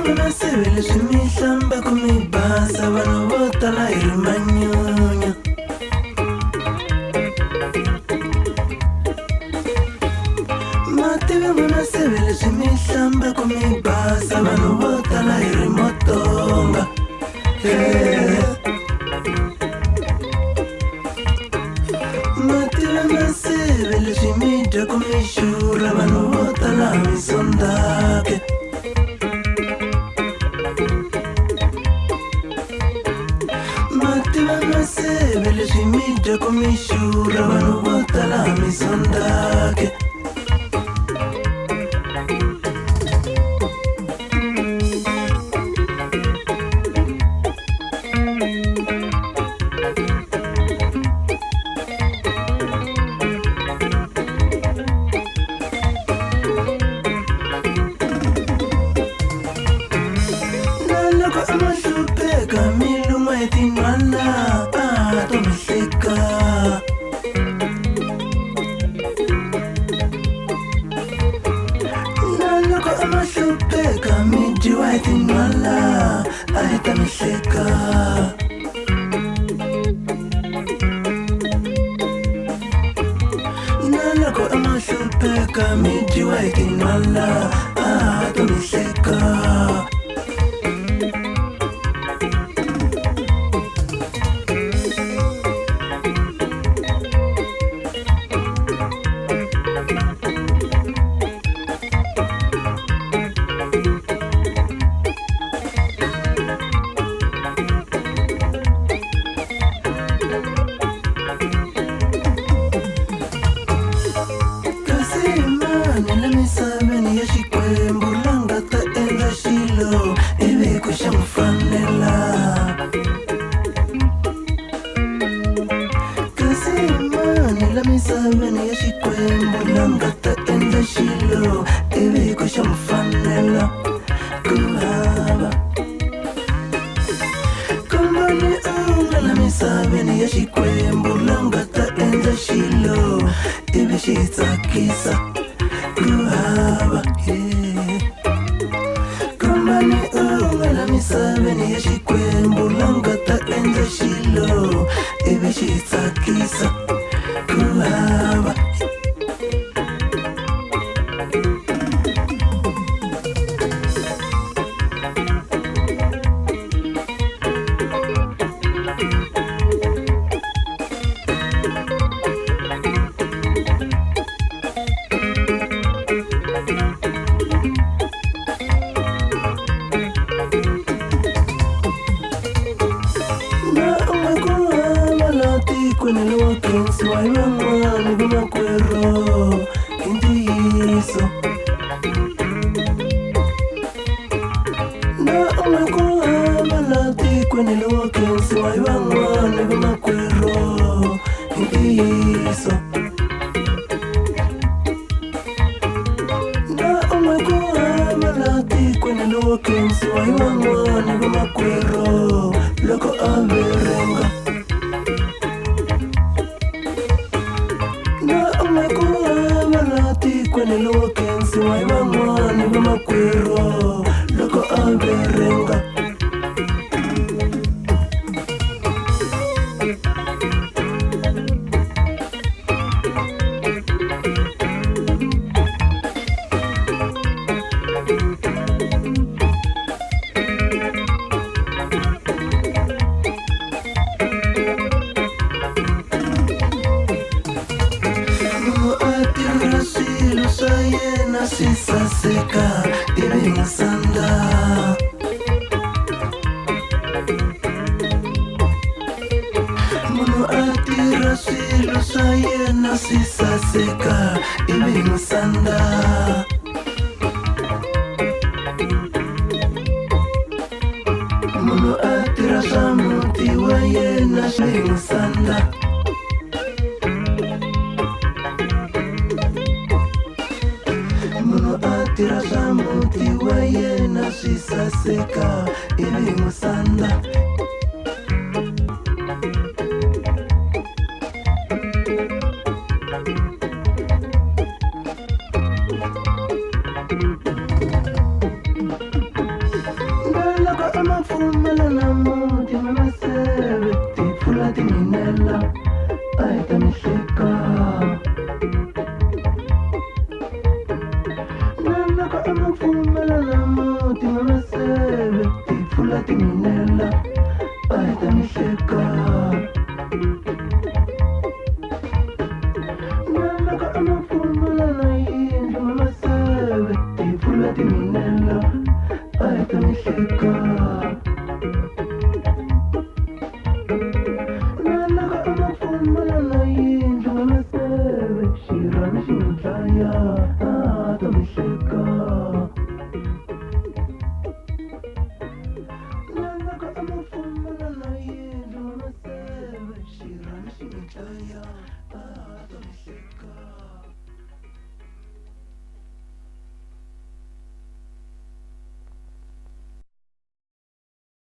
Mativa maseve leswi mi hlamba ku mi basa vanhu vo tala hi ri manyunyu. Mativa maseve leswi mi hlamba ku mi basa vanhu vo tala hi ri motonga. Mativa maseve leswi mi dyaku mi xurha vanhu vo tala mi sondzake. Mativa maseve leswi mi dyaku mi xurha vanhu vo tala mi sondzake. Na loko a ma hlupheka mi luma hi tinhwala a to mi hleka. Na loko a ma hlupheka mi dyiwa hi tinhwala a hi ta mi hleka. Na loko a ma hlupheka mi dyiwa hi tinhwala a to mi hleka. Kasi i mani la misaveni ya Xikwembu la nga ta endla xilo ivi ku xa n'wi fanela? Kasi i mani la misaveni ya Xikwembu la nga ta endla xilo ivi ku xa n'wi fanela? Ku hava. Kombani un'we la misaveni ya Xikwembu la nga ta endla xilo ivi xi tsakisa. Ku hava. Yeah. Kombani un'we la misaveni ya Xikwembu la nga ta endla xilo ivi xi tsakisa. Ku hava. Na un'we ku hava la tikweni lowa khensiwa hi van'wani vamakwerhu hi ntiyiso. Na un'we ku hava la tikweni lowa khensiwa hi van'wani vamakwerhu hi ntiyiso. Na un'we ku hava la tikweni lowa khensiwa hi van'wani vamakwerhu loko a verenga. Na un'we ku hava la tikweni lowa khensiwa hi van'wani vamakwerhu loko a verenga. Munhu a tirha swilo swa yena swi saseka ivi n'wi sandza. Munhu a tirha swilo swa yena swi saseka ivi n'wi sandza. Munhu a tirha swa muti wa yena swi n'wi sandza. Munhu a tirha swa muti wa yena swi saseka ivi n'wi sandza. teka. Nanaka a ma pfumala na yindlu na maseve, xirhami xi n'wi dlaya.